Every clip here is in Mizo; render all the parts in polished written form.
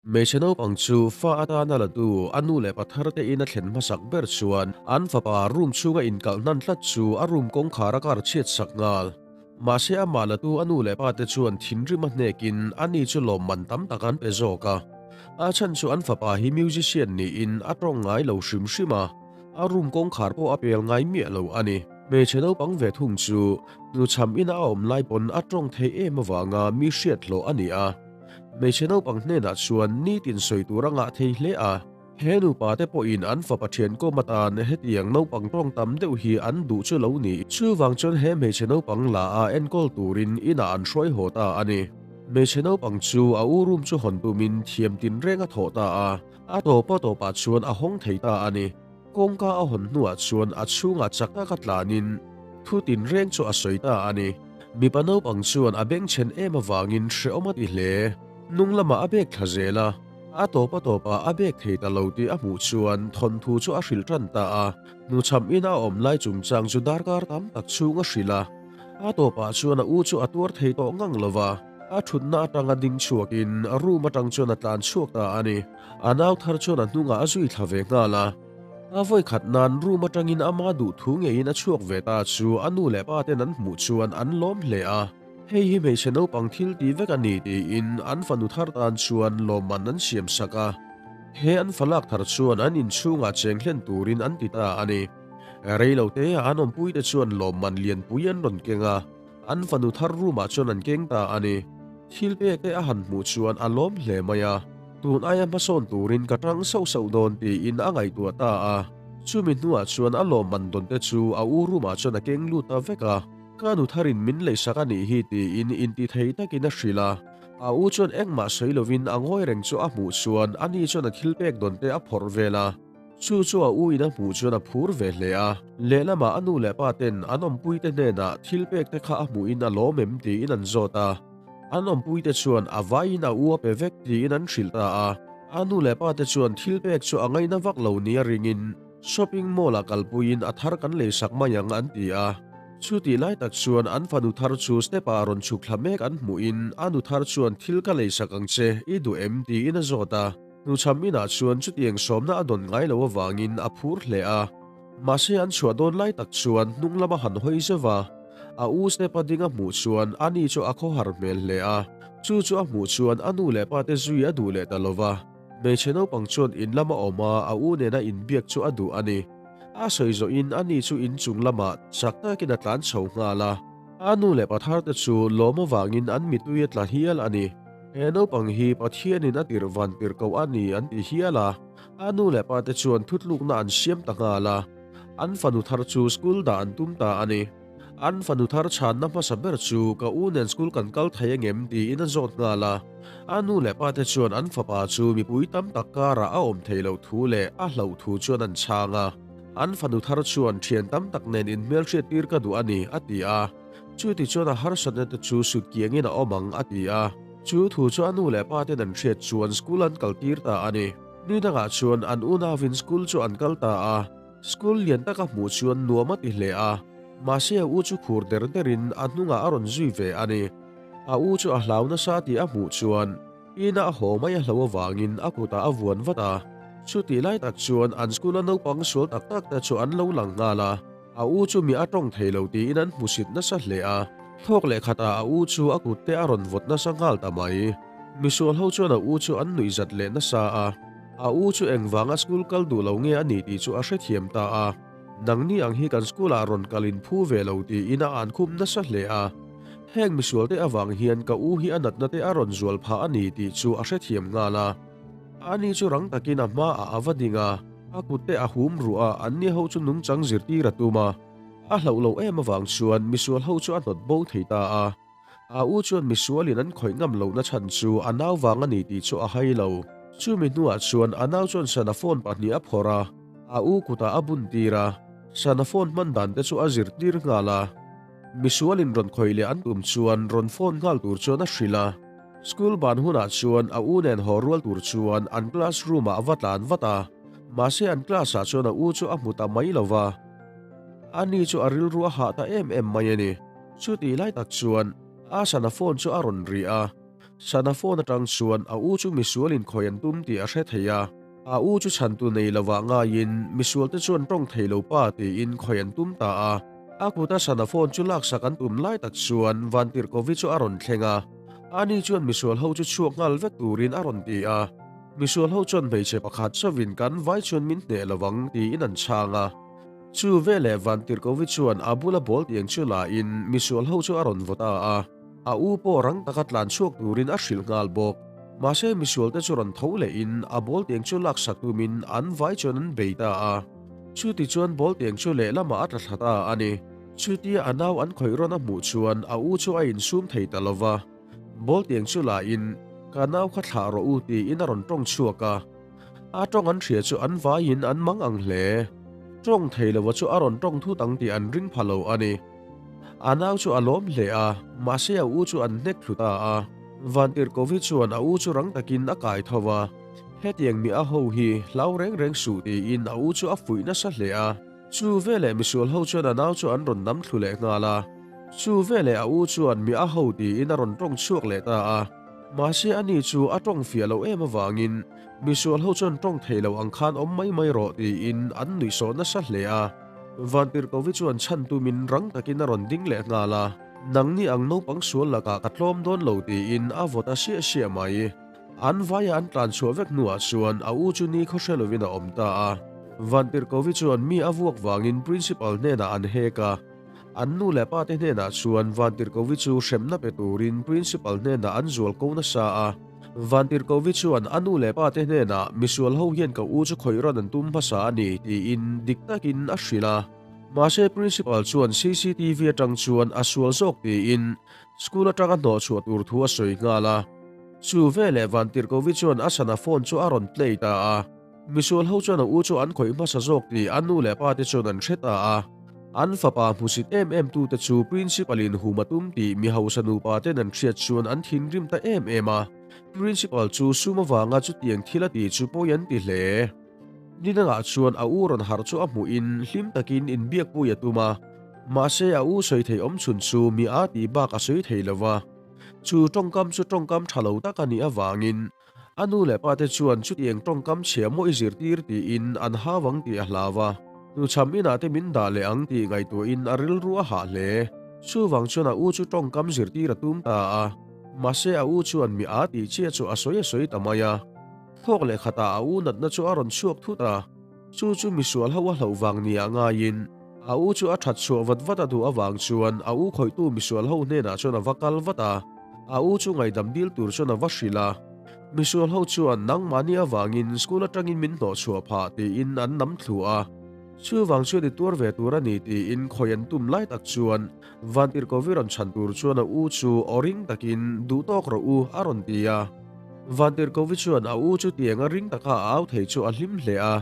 Hmeichhe naupang chu fa atana la tu a nu leh pa thar te in a thlen hmasak ber chuan an fapa room chhunga inkalh hnan tlat chu a room kawngkhar a kar chhiat sak nghal. Mahse amah la tu a nu leh pa te chuan thinrim a hnekin ani chu lawmman tam tak an pe zawk a. A chhan chu an fapa hi musician niin a tawng ngai lo hrim hrim a, a room kawngkhar pawh a pel ngai miah lo a ni. Hmeichhe naupang ve thung chu hnuchham ina a awm lai pawn a tawng theih em avanga mi hriat hlawh a ni a. Hmeichhe naupang hnenah chuan nitin sawi tur a ngah thei hle a, he nupa te pawhin an fapa thian kawm atan hetiang naupang tawng tam deuh hi an duh chu lo ni. Chuvang chuan he hmeichhe naupang la a enkawl turin inah an hruai haw ta a ni. Hmeichhe naupang chu a u room chu hawn tumin thiam tinreng a thawh ta a, a tawpa tawpah chuan a hawng thei ta a ni. Kawngka a hawn hnuah chuan a chhungah chak taka tlanin thu tinreng chu a sawi ta a ni. Mipa naupang chuan a bengchhen em avangin hrehawm a ti hle. Hnung lamah a bek thla zel a, a tawp a tawpah a bek thei ta lo tih a hmuh chuan thawnthu chu a hrilh tan ta a. Hnuchham ina a awm lai chungchang chu darkar tam tak chhung a hrilh a. A tawpah chuan a u chu a tuar thei tawh ngang lo va, a thutna atanga ding chhuakin room atang chuan a tlan chhuak ta a ni. A nau thar chuan a hnungah a zui thla ve nghal a. A vawi khat nan room atangin ama duh thu ngeiin a chhuak ve ta chu a nu leh pa ten an hmuh chuan an lawm hle a. Hei hi hmeichhe naupang thil ti vek a ni tiin an fanu thar tan chuan lawmman an siam sak a. He an falak thar chuan an inchhungah cheng hlen turin an ti ta a ni. Rei lo te ah an awmpui te chuan lawmman lianpui an rawn keng a, an fanu thar room ah chuan an keng ta a ni. Thil pek te a han hmuh chuan a lawm hle mai a, tun aia hmasawn turin ka tang sauh sauh dawn tiin a ngaihtuah ta a. Chumi hnuah chuan a lawmman dawn te chu a u room ah chuan a keng lut ta vek a, ka nu tharin min leisak a nih hi tiin intithei takin a hrilh a. A u chuan engmah sawi lovin a ngawi reng chu a hmuh chuan ani chuan a thil pek dawn te a phawrh vel a. Chu chu a u in a hmuh chuan a phur ve hle a, lehlamah a nu leh pa ten an awmpui te hnenah thil pek te kha a hmuh in a lawm em tiin an zawt a. An awmpui te chuan a vai in a u a pe vek tiin an hrilh ta a. A nu leh pa te chuan thil pek chu a ngaina vak lo nia ringin shopping mall ah kalpui in a thar kan leisak mai ang an ti a. Chutih lai tak chuan an fanu thar chu step ah rawn chhuk thla mek an hmuh in a nu thar chuan thil ka leisak ang che i duh em tiin a zawt a. Hnuchham inah chuan chutiang sawmna a dawn ngai lo avangin a phur hle a. Mahse an chhuah dawn lai tak chuan hnung lama han hawi zeuh a, a u step a ding a hmuh chuan ani chu a khawhar hmel hle a. Chu chu a hmuh chuan a nu leh pa te zui a duh leh ta lo va. Hmeichhe naupang chuan in lama awm a, a u nena inbiak chu a duh a ni. A sawi zawhin ani chu inchung lamah chak takin a tlan chho nghal a. A nu leh pa thar te chu lawm avangin an mitui a tla hial a ni. He naupang hi Pathianin a tirh van tirh koh a ni an ti hial a, a nu leh pa te chuan thutlukna an siam ta nghal a. An fanu thar chu school dah an tum ta a ni. An fanu thar chhanna hmasa ber chu ka u nen school kan kal thei angem tiin a zawt nghal a. A nu leh pa te chuan an fapa chu mipui tam tak karah a awm thei loh thu leh a hlauh thu chuan an chhang a. An fanu thar chuan thian tam tak nen inhmelhriat tir ka duh a ni, a ti a. Chuti chuan a harsatna te chu sut kiangin a awm ang, a ti a. Chu thu chu a nu leh pa ten an hriat chuan school an kal tir ta a ni. Ni dangah chuan an unauin school chu an kal ta a. School lian taka hmuh chuan nuam a ti hle a. Mahse a u chu khur der derin a hnungah a rawn zui ve a ni. A u chu a hlau nasa tih a hmuh chuan Ina a haw mai a hlo avangin a kutah a vuan vat a. Chutih lai tak chuan an school-a naupang sual tak tak te chu an lo lang nghal a. A u chu mi a tawng thei lo tiin an hmusit nasa hle a. Thawk leh khatah a u chu a kut te a rawn vawt nasa nghal ta mai. Misual ho chuan a u chu an nuih zat leh nasa a. A u chu engvanga school kal duh lo nge a ni tih chu a hrethiam ta a. Nangni ang hi kan school-ah rawn kal in phu ve lo tiin a an khum nasa hle a. Heng misual te avang hian ka u hi a natna te a rawn zual phah a ni tih chu a hrethiam nghal a. Ani chu rang takin a hmaah a va ding a, a kut te a hum ruh a, anni ho chu nungchang zirtir a tum a. A hlauh loh em avang chuan misual ho chu a hnawt bo thei ta a. A u chuan misualin an khawih ngam lohna chhan chu a nau vang a ni tih chu a hai lo. Chumi hnuah chuan a nau chuan sana phone pahnih a phawrh a, a u kutah a bun tir a, sana phone hman dan te chu a zirtir nghal a. Misualin rawn khawih leh an tum chuan rawn phone nghal tur chuan a hrilh a. School ban hunah chuan a u nen haw rual tur chuan an classroom ah a va tlan vat a, mahse an class ah chuan a u chu a hmu ta mai lo va. Ani chu a rilru a hah ta em em mai a ni. Chutih lai tak chuan Asan-a phone chu a rawn ri a. Sana phone atang chuan a u chu misual in khawih an tum tih a hre thei a. A u chu chhantu nei lovah ngaiin misualte chuan tawng thei lo pa tiin khawih an tum ta a. A kuta sana phone chu laksak an tum lai tak chuan Vantirhkovi chu a rawn thleng a. Ani chuan misual ho chu chhuak nghal vek turin a rawn ti a. Misual ho chuan hmeichhe pakhat chauhin kan vai chuan min hneh lovang tiin an chhang a. Chu veleh Vantirhkovi chuan a bula ball tiang chu la in misual ho chu a rawn vaw ta a. A u pawh rang taka tlan chhuak turin a hrilh nghal bawk. Mahse misual te chu rawn tho leh in a ball tiang chu laksak tumin an vai chuan an bei ta a. Chuti chuan ball tiang chu lehlamah a tla thla ta a ni. Chutia a nau an khawih rawn a hmuh chuan a u chu a insum thei ta lova. Ball tiang chu la in, Ka nau kha thlah rawh u tiin a rawn tawng chhuak a. A tawng an hria chu an vaiin an mang ang hle. Tawng thei lova chu a rawn tawng thut ang tih an ring pha lo a ni. A nau chu a lawm hle a, mahse a u chu an hnek thlu ta a. Vantirhkovi chuan a u chu rang takin a kai tho va, Hetiang mi a ho hi hlau reng reng suh tiin a u chu a fuih nasa hle a. Chu veleh misual ho chuan a nau chu an rawn nam thlu leh nghal a. Chu veleh a u chuan mi a ho tiin a rawn tawng chhuak leh ta a. Mahse ani chu a tawng fiah loh em avangin misual ho chuan tawng thei lo ang khan awm mai mai rawh tiin an nuihsawh nasa hle a. Vantirhkovi chuan chhan tumin rang takin a rawn ding leh nghal a, Nangni ang naupang sual lakah ka tlawm dawn lo tiin a vawt a siah siah mai. An vaia an tlan chhuah vek hnuah chuan a u chu ni khaw hre lovin a awm ta a. Vantirhkovi chuan mi a vuak vangin Principal hnenah an hek a. An nu leh pate hnenah chuan Vantirhkovi chu hremna pe turin Principal hnenah an zual ko nasa a. Vantirhkovi chuan a nu leh pate hnenah misual ho hian ka u chu khawih rawn an tum hmasa a ni tiin dik takin a hrilh a. Mahse Principal chuan cctv atang chuan a sual zawk tiin School atanga hnawhchhuah tur thu a sawi nghal a. Chu veleh Vantirhkovi chuan a sana phone chu a rawn play ta a. Misual ho chuan a u chu an khawih hmasa zawk tih a nu leh pa te chuan an hre ta a. An fapa hmusit em em tu te chu Principal in hum a tum tih mi hausa nupa ten an hriat chuan an thinrim ta em em a. Principal chu sum avanga chutiang thil a tih chu pawi an ti hle. Ni dangah chuan a u rawn harh chu a hmuhin hlim takin inbiakpui a tum a. Mahse a u sawi thei awm chhun chu mi a tih bak a sawi thei lo va. Chu tawngkam chu tawngkam tha lo tak a nih avangin a nu leh pa te chuan chutiang tawngkam chhia maw i zirtir tiin an hau ang tih a hlau a. Hnuchham inah te min dah leh ang tih ngaihtuahin a rilru a hah hle. Chuvang chuan a u chu tawngkam zirtir a tum ta a. Mahse a u chuan mi a tih chiah chu a sawi a sawi ta mai a. Thawk leh khatah a u natna chu a rawn chhuak thut a. Chu chu misual ho a hlauh vang nia ngaiin a u chu a that chhuah vat vat a duh avang chuan a u khawihtu misual ho hnenah chuan a va kal vat a, a u chu ngaihdam dil tur chuan a va hrilh a. Misual ho chuan nangmahni avangin school atangin min hnawh chhuah phah tiin an nam thlu a. Chuvang chuan i tuar ve tur a ni tiin khawi an tum lai tak chuan Vantirhkovi rawn chhan tur chuan a u chu aw ring takin duh tawk rawh u a rawn ti a. Vantirhkovi chuan a u chu tiang a ring taka a au thei chu a hlim hle a.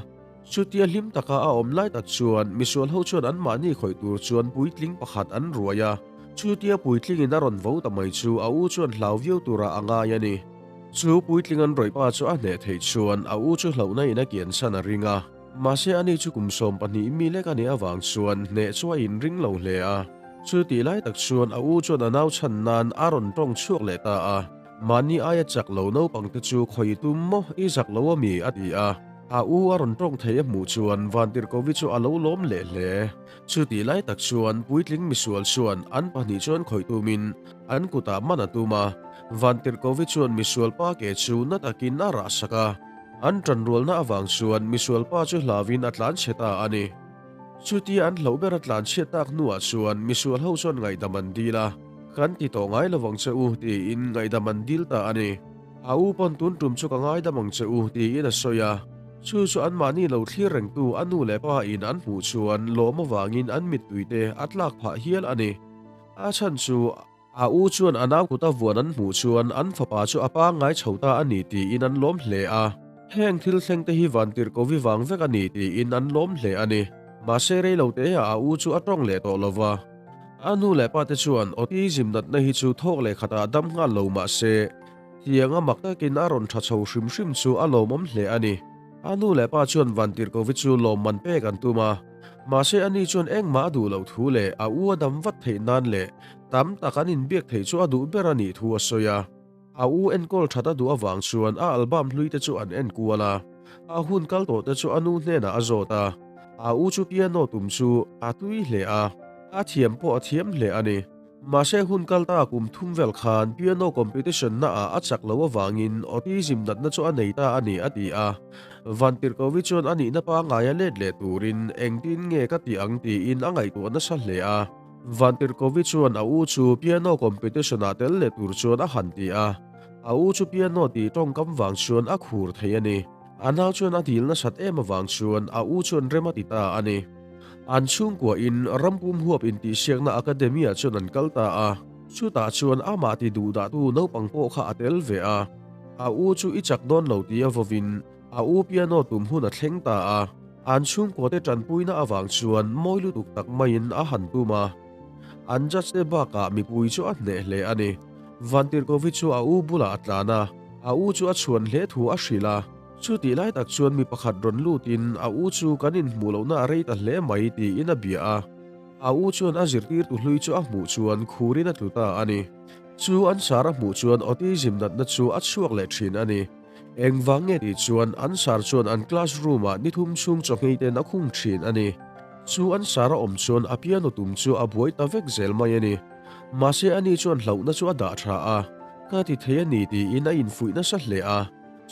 Chutia hlim taka a awm lai tak chuan misual ho chuan anmahni khawih tur chuan puitling pakhat an ruai a. Chutia puitlingin a rawn vo ta mai chu a u chuan hlau viau turah a ngai a ni. Chu puitling an rawih pa chu a hneh theih chuan a u chu hlauhna in a kian chhan a ring a. Mahse ani chu kum 12 mi lek a nih avang chuan hneh chu a inring lo hle a. Chutih lai tak chuan a u chuan a nau chhan nan a rawn tawng chhuak leh ta a. Mahni aia chak lo naupangte chu khawi tum maw i zak lo a mi? a ti a. A u a rawn tawng thei a hmuh chuan Vantirhkovi chu a lo lawm leh hle. Chutih lai tak chuan puitling misual chuan an pahnih chuan khawih tumin an kutah man a tum a. Vantirhkovi chuan misual pa ke chu na takin a rah sak a. An tanrualna avang chuan misual pa chu hlauin a tlanchhe ta a ni. Chutia an hlauh ber a tlanchhiat tak hnuah chuan misual ho chuan ngaihdam an dil a. Kan ti tawh ngai lovang che u tiin ngaihdam an dil ta a ni. A u pawn tun tum chu ka ngaidam ang che u tiin a sawi a. Chu chu anmahni lo thlir rengtu a nu leh pa in an hmuh chuan lawm avangin an mittui te a tlak phah hial a ni. A chhan chu a u chuan a nau kuta vuan an hmuh chuan an fapa chu a pangngai chho ta a ni tiin an lawm hle a. Heng thil thleng te hi Vantirhkovi vang vek a ni tiin an lawm hle a ni. Mahse reilo teah a u chu a tawng leh tawh lova. A nu leh pa te chuan autism natna hi chu thawk leh khatah dam nghal lo mah se, tiang a mak takin a rawn tha chho hrim hrim chu a lawmawm hle a ni. A nu leh pa chuan Vantirhkovi chu lawmman pek an tum a, mahse ani chuan engmah a duh loh thu leh a u a dam vat theih nan leh tam tak an inbiak theih chu a duh ber a nih thu a sawi a. A u enkawl that a duh avang chuan a album hlui te chu an en kual a. A hun kal tawh te chu a nu hnenah a zawt a. A u chu piano tum chu a tui hle a, a thiam pawh a thiam hle a ni. Mahse hun kal ta kum thum vel khan piano competition na ah a chak lo avangin autism natna chu a nei ta a ni a ti a. Vantirhkovi chuan a nihna pangngaia let leh turin engtin nge ka tih ang tiin a ngaihtuah nasa hle a. Vantirhkovi chuan a u chu piano competition ah tel leh tur chuan a han ti a. A u chu piano tih tawngkam vang chuan a khur thei a ni. A nau chuan a dil nasat em avang chuan a u chuan rem a ti ta a ni. An chhungkua in rampum huap intihsiakna academy ah chuan an kal ta a, chutah chuan amah ti duh dahtu naupang pawh kha a tel ve a. A u chu i chak dawn lo tia vawin a u piano tum hun a thleng ta a. An chhungkua te tanpuina avang chuan mawi lutuk tak maiin a han tum a. An judge te bakah mipui chu a hneh hle a ni. Vantirhkovi chu a u bulah a tlan a, a u chu a chhuan hle thu a hrilh a. Chutih lai tak chuan mi pakhat rawn lutin a u chu kan inhmuh lohna a rei ta hle mai tiin a bia a. A u chuan a zirtirtu hlui chu a hmuh chuan khurin a tlu ta a ni. Chu an sar a hmuh chuan autism natna chu a chhuak leh thin a ni. Engvang nge tih chuan an sar chuan an class room ah ni thum chhung chawhmei ten a khung thin a ni. Chu an sar a awm chuan a piano tum chu a buai ta vek zel mai a ni. Mahse ani chuan hlauhna chu a dah tha a, ka ti thei a ni tiin a infuih nasa hle a.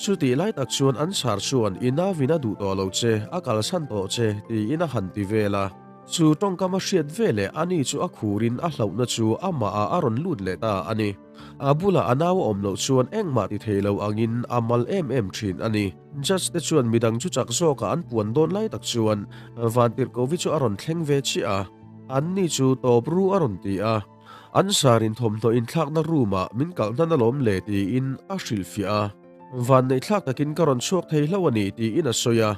Chutih lai tak chuan an sar chuan i nauvin a duh tawh lo che, a kalsan tawh che, tiin a han ti vel a. Chu tawngkam a hriat veleh ani chu a khurin a hlauhna chu amahah a rawn lut leh ta a ni. A bulah a nau a awm loh chuan engmah ti thei lo angin a mal em em thin a ni. Judge te chuan midang chu chak zawkah an puan dawn lai tak chuan Vantirhkovi chu a rawn thleng ve chiah a, anni chu tawp ru a rawn ti a. An sarin thawmhnaw inthlakna room-ah min kalh hnan alawm le tiin a hrilhfiah a. Vanneihthlak takin ka rawn chhuak thei hlauh a ni tiin a sawi a.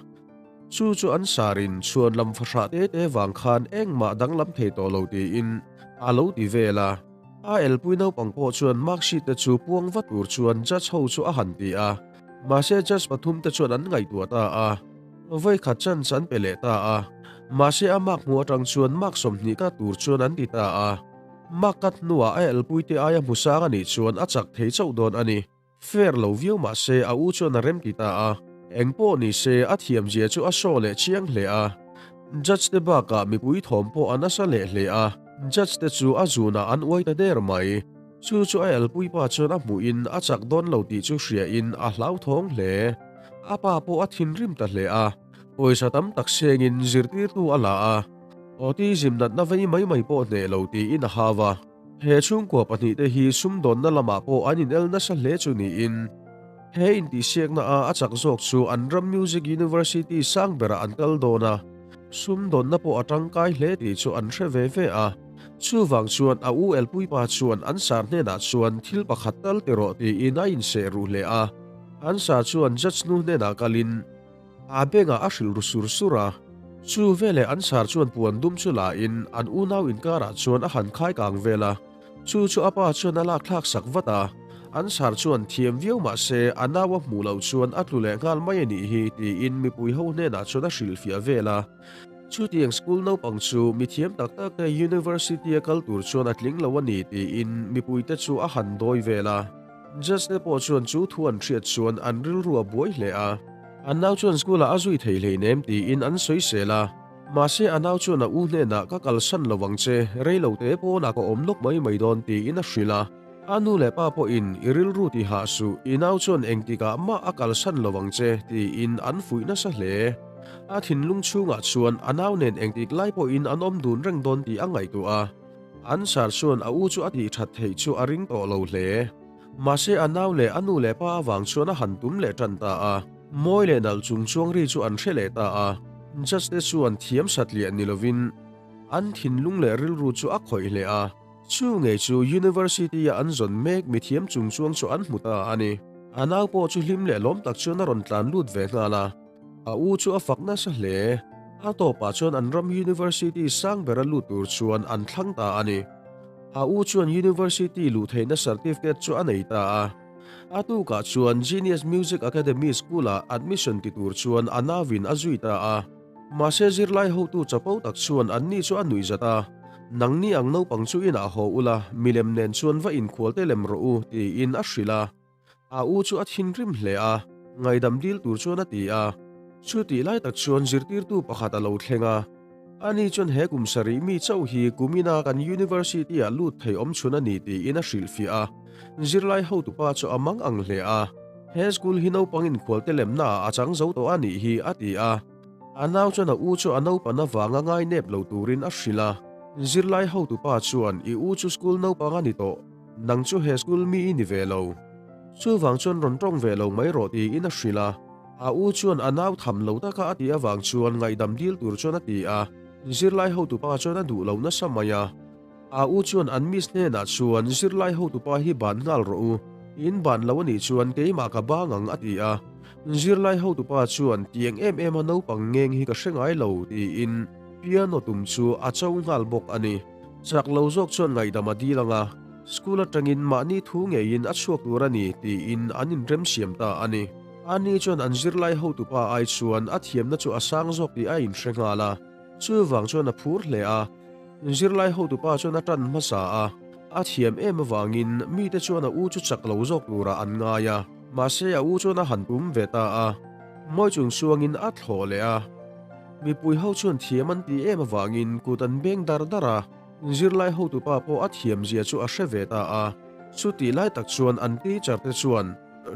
Chu chu an sarin chhuan lam fahrah te te vang khan engmah danglam thei tawh lo tiin a lo ti vel a. A elpui naupang pawh chuan mark sheet te chu puang va tur chuan judge ho chu a han ti a. Mahse judge pathum te chuan an ngaihtuah ta a. Vawikhat chance an pe leh ta a. Mahse a mark hmuh atang chuan mark 20 kat tur chuan an ti ta a. Mark kat hnuah a elpuite aia hmusang a nih chuan a chak thei chauh dawn a ni. Fair lo viau mahse a u chuan a rem ti ta a. Engpawh ni se a thiamzia chu a show leh chiang hle a. Judge te bakah mipui thawm pawh a nasa leh hle a. Judge te chu a zunah an uai ta der mai. Chu chu a elpui pa chuan a hmuhin a chak dawn lo tih chu hriain a hlauthawng hle. A pa pawh a thinrim ta hle a, pawisa tam tak sengin zirtirtu a la a, autism natna vei mai mai pawh hneh lo tiin a hau a. He chhungkua pahnihte hi sumdawnna lamah pawh an inel nasa hle chu niin, he intihsiakna a a chak zawk chu an ram Music University sang berah an kal dawn a, sumdawnna pawh a tangkai hle tih chu an hre ve ve a. Chuvang chuan a u elpuipa chuan an sar hnenah chuan thil pakhat tal ti rawh tiin a inseh ruh hle a. An sa chuan judge nu hnenah kalin a bengah a hrilh ru sur sur a. Chu veleh an sar chuan puan dum chu lain an unau inkarah chuan a han khai kang vel a. Chu chu a pa chuan a lak thlak sak vat a. An sar chuan thiam viau mah se a nau a hmuh loh chuan a tlu leh nghal mai a nih hi tiin mipui ho hnenah chuan a hrilhfiah vel a. Chutiang school naupang chu mithiam tak tak te university a kal tur chuan a tling lo a ni tiin mipuite chu a han dawi vel a. Judge te pawh chuan chu thu an hriat chuan an rilru a buai hle a. An nau chuan school ah a zui thei hleinem tiin an sawisel a. Mahse a nau chuan a u hnenah ka kalsan lo ang che, rei lo te pawnah ka awm lawk mai mai dawn tiin a hrilh a. A nu leh pa pawhin i rilru ti hah suh, i nau chuan engtikah mah a kalsan lo ang che tiin an fuih nasa hle. A thinlung chhungah chuan a nau nen engtik lai pawhin an awm dun reng dawn tih a ngaihtuah a. An sar chuan a u chu a tih that theih chu a ring tawh lo hle. Mahse a nau leh a nu leh pa avang chuan a han tum leh tan ta a. Mawi leh nalh chung chuang ri chu an hre leh ta a. Judge te chuan thiam satliah ni lovin an thinlung leh rilru chu a khawih hle a. Chu ngei chu University a an zawn mek mithiam chung chuang chu an hmu ta a ni. A nau pawh chu hlim leh lawm tak chuan a rawn tlan lut ve nghal a. A u chu a fak nasa hle. A tawpah chuan an ram University sang bera lut tur chuan an thlang ta a ni. A u chuan University luh theihna certificate chu a nei ta a. A tukah chuan Genius Music Academy School-ah admission ti tur chuan a nauin a zui ta a. Mahse zirlai hotu chapo tak chuan anni chu a nuihzat a. Nangni ang naupang chu inah haw ula, milem nen chuan va inkhual te lem rawh u, tiin a hrilh a. A u chu a thinrim hle a, ngaidam dil tur chuan a ti a. Chutih lai tak chuan zirtirtu pakhat a lo thleng a. Ani chuan he kum sarih mi chauh hi kumina kan university-ah lut thei awm chhun a ni tiin a hrilhfiah a. Zirlai hotupa chu a mang ang hle a. He school hi naupang inkhualte lemnaah a chang zo tawh a nih hi, a ti a. A nau chuan a u chu a naupan avanga ngainep lo turin a hrilh a. Zirlai hotupa chuan, I u chu school naupang a ni tawh. Nang chu he school mi i ni ve lo. Chuvang chuan rawn tawng ve lo mai rawh tiin a hrilh a. A u chuan a nau tham lo taka a tih avang chuan ngaihdam dil tur chuan a ti a. Zirlai hotupa chuan a duh lo nasa mai a. A u chuan an miss hnenah chuan zirlai hotupa hi ban nghal rawh u, in ban lo anih chuan keimah ka bang ang a ti a. Zirlai hotupa chuan tiang em em a naupang ngeng hi ka hre ngai lo tiin piano tum chu a cho nghal bawk a ni. Chak lo zawk chuan ngaihdam a dil ang a, school atangin mahni thu ngeiin a chhuak tur a ni tiin an inremsiam ta a ni. Ani chuan an zirlai hotupa ai chuan a thiamna chu a sang zawk tih a inhre nghal a, chuvang chuan a phur hle a. Zirlai hotupa chuan a tan hmasa a, a thiam em avangin mite chuan a u chu chak lo zawk turah an ngai a, mahse a u chuan a han tum ve ta a, mawi chung suangin a thlawh leh a. Mipui ho chuan thiam an ti em avangin kut an beng dar dar a, zirlai hotupa pawh a thiam zia chu a hre ve ta a. Chutih lai tak chuan an teacher te chuan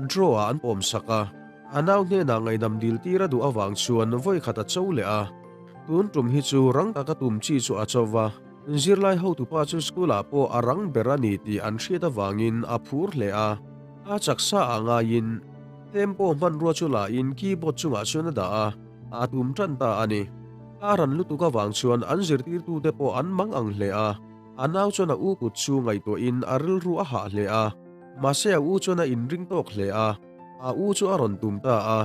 draw ah an pawm sak a, a nau hnenah ngaihdam dil tir a duh avang chuan vawi khat a cho leh a. Tun tum hi chu rang taka tum chi chu a cho va, zirlai hotupa chu school ah pawh a rang ber a ni tih an hriat avangin a phur hle a. A chaksa ah ngaiin tempo hmanrua chu la in keyboard chungah chuan a dah a. A tum tan ta a ni. A ran lutuk avang chuan an zirtirtute pawh an mang ang hle a. A nau chuan a u kut chu ngaihtuahin a rilru a hah hle a. Mahse a u chuan a inring tawk hle a. A u chu a rawn tum ta a.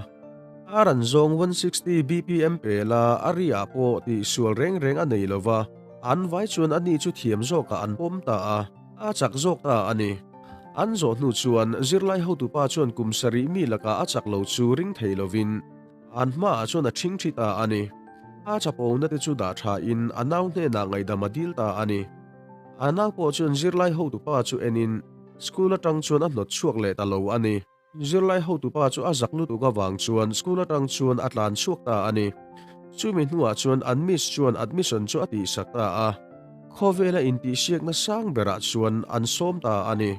A ran zawng 160 BPM pel a, a ri ah pawh tih sual reng reng a nei lova. An vai chuan ani chu thiam zawkah an pawm ta a. A chak zawk ta a ni. An zawh hnu chuan zirlai hotupa chuan kum sarih mi lakah a chak lo chu ring thei lovin, An hmaah chuan a ṭhingṭhi ta a ni. A chapona te chu dah ṭhain a nau hnenah ngaihdam a dil ta a ni. A nau pawh chuan zirlai hotupa chu enin school aṭang chuan a hnawt chhuak leh ta lo a ni. Zirlai hotupa chu a zak lutuk avang chuan school aṭang chuan a tlan chhuak ta a ni. Chumi hnuah chuan an miss chuan admission chu a tihsak ta a. Khawvela intihsiakna sang berah chuan an sawm ta a ni.